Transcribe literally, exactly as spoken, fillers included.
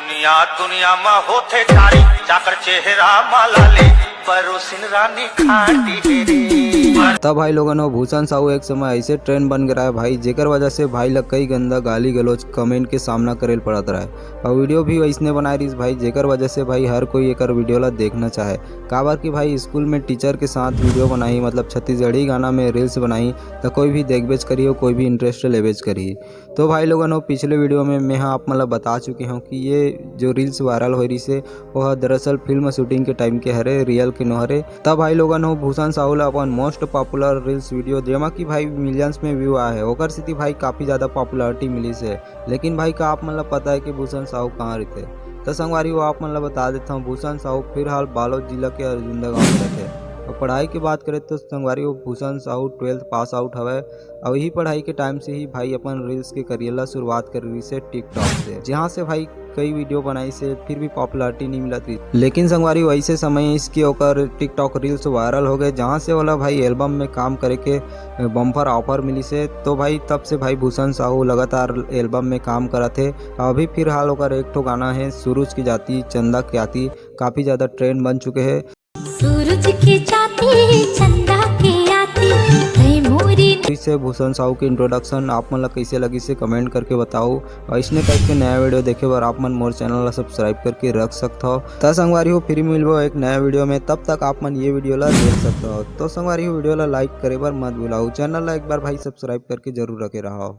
दुनिया दुनिया मा होथे चारी, चाकर चेहरा मा लाली, परोसिन रानी खांडी डेरी। तब भाई लोगन हो, भूषण साहू एक समय ऐसे ट्रेंड बन गए रहे भाई, जेकर वजह से भाई ला कई गंदा गाली गलौज कमेंट के सामना करे ल पड़त रहे। और वीडियो भी वैसने बनाए रहिस भाई, जेकर वजह से भाई हर कोई एकर वीडियो ला देखना चाहे। काबर कि भाई स्कूल में टीचर के साथ वीडियो बनाई, मतलब छत्तीसगढ़ी गाना में रील्स बनाई, तो कोई भी देखबेच करियो, कोई भी इंटरेस्ट लेबेच करिए। तो भाई लोगन हो, पिछले वीडियो में मैं आप मन ला बता चुके हूँ कि ये जो रील्स वायरल हो रही से, वो दरअसल फिल्म शूटिंग के टाइम के हरे, रियल के नो हरे। तब भाई लोगन हो, भूषण साहू ला अपन मोस्ट पॉपुलर रील्स वीडियो, जेमा कि भाई मिलियंस में व्यू आए है, ओकर सेती भाई काफ़ी ज़्यादा पॉपुलैरिटी मिली से। लेकिन भाई, का आप मन ला पता है कि भूषण साहू कहाँ रहते? तो संगवारी हो, आप मन ला बता देता हूँ, भूषण साहू फिलहाल बालोद जिला के अर्जुंदा गाँव में रहते। और पढ़ाई की बात करें तो संगवारी हो, भूषण साहू ट्वेल्थ पास आउट हवे। और यही पढ़ाई के टाइम से ही भाई अपन रील्स के करियर ला शुरुआत कर रही से टिकटॉक से, जहाँ से भाई कई वीडियो बनाई से, फिर भी पॉपुलैरिटी नहीं मिलत रही। लेकिन संगवारी, वैसे समय इसकी ओकर टिकटॉक रील्स वायरल हो गए, जहाँ से वाला भाई एल्बम में काम करे के बम्पर ऑफर मिली से। तो भाई, तब से भाई भूषण साहू लगातार एल्बम में काम करत हे। अभी फिलहाल ओकर एक ठो गाना है सूरज की जाति चंदा की आती, काफ़ी ज़्यादा ट्रेंड बन चुके हैं। सूरज के जाती चंदा के आती, तै मोरी। इसे भूषण साहू के इंट्रोडक्शन आप मन ला कैसे लगी से कमेंट करके बताओ। और इसने टाइप के नया वीडियो देखे बर आप मन मोर चैनल ला सब्सक्राइब करके रख सकत हो। त संगवारी हो, फिर मिलबो एक नया वीडियो में, तब तक आप मन ये वीडियो ला देख सकत हो। तो संगवारी हो, वीडियो ला लाइक करे बर मत भुलाओ, चैनल ला एक बार भाई सब्सक्राइब करके जरूर रखे रहो।